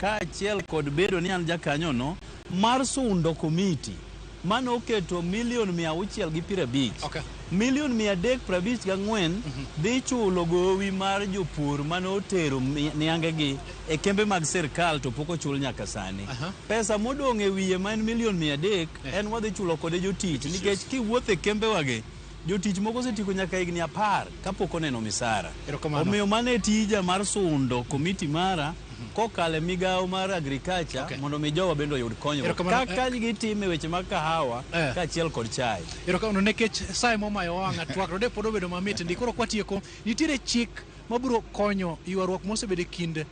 kaachiel kod bedo ni an jakanyono mar sundo komiti mane oketo milion 650. Milion 354 dhi chulo gowi mar jopur mane otero niangegi e kembe mag sirkal to pok ochul nyaka sani. Pesa modong' e wiye ma en milion 300 en wadhi chulo kode jotich nikech kiwuotho e kembewagi jotich moko osetieko nyaka higni 10 kapok oneno misara. Erokamano. Omiyo mano e tija mar sundo komiti mara kokalo e migawo mar agriculture mondo mi jowa bende oyud konyruok Erokamano. kaka gitime weche mag kahawa kaachiel kod chai. Erokamano nikech saye momayo wang'a twak to de pod obedo mamit ndi. Koro kwatieko, nitiere chik mabiro konyo ywaruok mosebedo e kind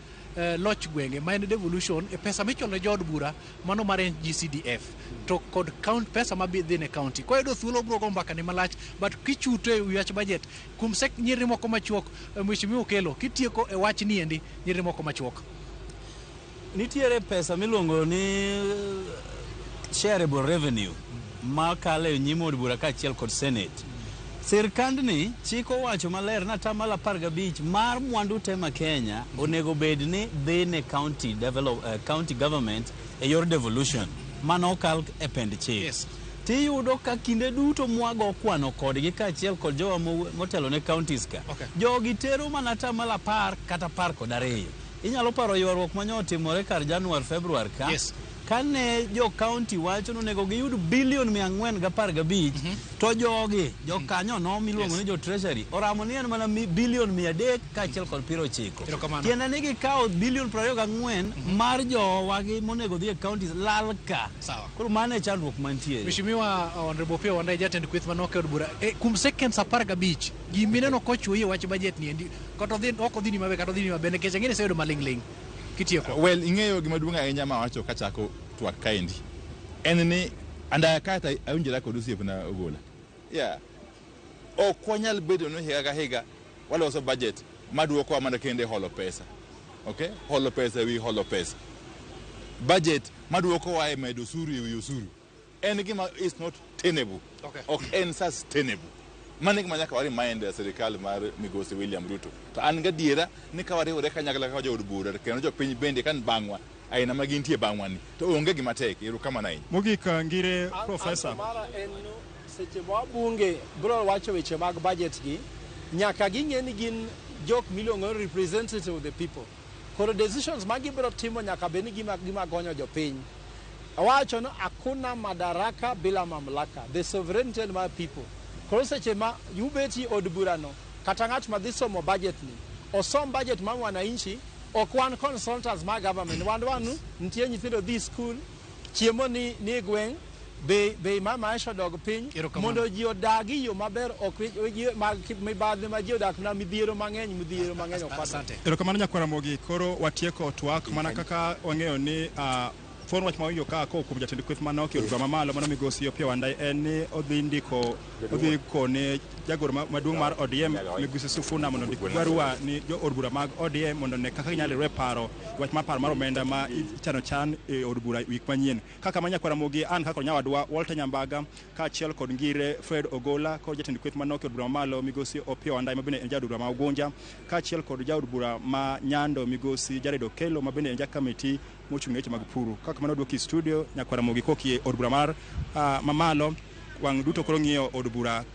loch gwenge ma en devolution e pesa michulo ne jood bura mano mar NGCDF to kod count pesa ma dhi ne county. Kwayudo thuolo bro go mbaka ni malach, but kichuto e wi wach budget kuom sek nyiriri moko machuok, mheshimiwa Okello, kitieko e wach ni endi nyiriri moko machuok. Nitiere pesa miluongo ni shareable revenue makalo e nyim od bura kaachiel kod senate. Sirkandni chik owacho maler ni atamalo 15 mar mwandu te ma Kenya onego bed ni dhi ne county, develop, county government e yor devolution mano okal e pend chik. Tiyudo ka kinde duto mwago kwano kodgi kaachiel kod jowa motelo ne counties ka. Jogi tero mana atamalo 10 kata 12. Inyalo paro ywaruok mane otimore kar Januar, Februar ka. Kane jo county wacho ni onego giyud bilion 415, to jogi jokanyo no miluongo ni jo treasury oramo ni en mana bilion 300 kaachiel kod 90. Erokamano. Tiende ni gikawo bilion 24 mar jowagi monego dhi e counties lal ka. Sawa. Koro mano e chandruok mantiere. Mheshimiwa Honorable Opiyo Wandayi, jatend kweth manok e od bura, kuom seconds 15 gimineno kochuoyi e wach budget ni endi kata odhi ok odhi ni maber kata odhi ni maber nikech ang'e ni iseyudo maling'ling' kitieko. Well, ing'eyo gima duong' ahinya ma wacho kachako twak kaendi en ni andaya kae to awinjora kod osiepna Ogola. Yeah. Ok wanyal bedo ni higa ka higa waloso budget maduokowa mana kendo e holo pesa. Okay? Holo pesa ewi holo pesa. Budget maduokowa e medo osuru ewi osuru. En gima is not tenable. Ok en sustainable. Mano e gima nyaka wa remind sirikal mar migosi William Ruto. To an gadiera ni ka wariwore kanyakla kaka jood bura kendo jopiny bende kan bang'wa aina ma gintie bang'wa ni to onge gima tek. Erokamano ahinya. Mogik Ngire Professor. An mara en seche ma wabunge bro wacho weche mag budget gi, nyaka ging'e ni gin jok miluongo ni representative of the people. Koro decisions ma gibiro timo nyaka bed ni gima gonyo jopiny. Awacho ni hakuna madaraka bila mamlaka, the sovereignty en mar people. Koro seche ma ubeti od burano, kata ng'at ma dhi somo budget ni, osom budget mar wananchi, ok wan consultants mar government, wan wan nitie nyithindo dhi school, chiemo ni e gweng', bei mar maisha odog piny, mondo ji odagi yo maber, ok mag mibadhi ma ji odak na midhiero mang'eny, midhiero mang'eny ok wadwar. Erokamano nyakwar Ramogi, koro watieko twak mana kaka wang'eyo ni thuon wach ma wawinjo ka kowuok kuom jatend kweth manok e od bura mamalo mano migosi Opiyo Wandayi en ni odhi ndiko odhi kone jagoro maduong' mar ODM migosi Sifuna mondo ondik barua ni jo od bura mag ODM mondo one kaka ginyalo riwre paro wach mar paro mar omenda ma ichano chan e od bura wik manyien. Kaka ma nyakwar Ramogi an kaka nyawadwa Walter Nyambaga kaachiel kod Ngire Fred Ogola kod jatend kweth manok e od bura mamalo migosi Opiyo Wandayi ma bende en jaod bura ma Ugunja kaachiel kod jaod bura ma Nyando migosi Jared Okello ma bende en jakamiti mochung' ne weche mag pur. Kaka mano duoki studio nyakwar Ramogi kokie od bura mar mamalo wang' duto koro ng'iyo od bura.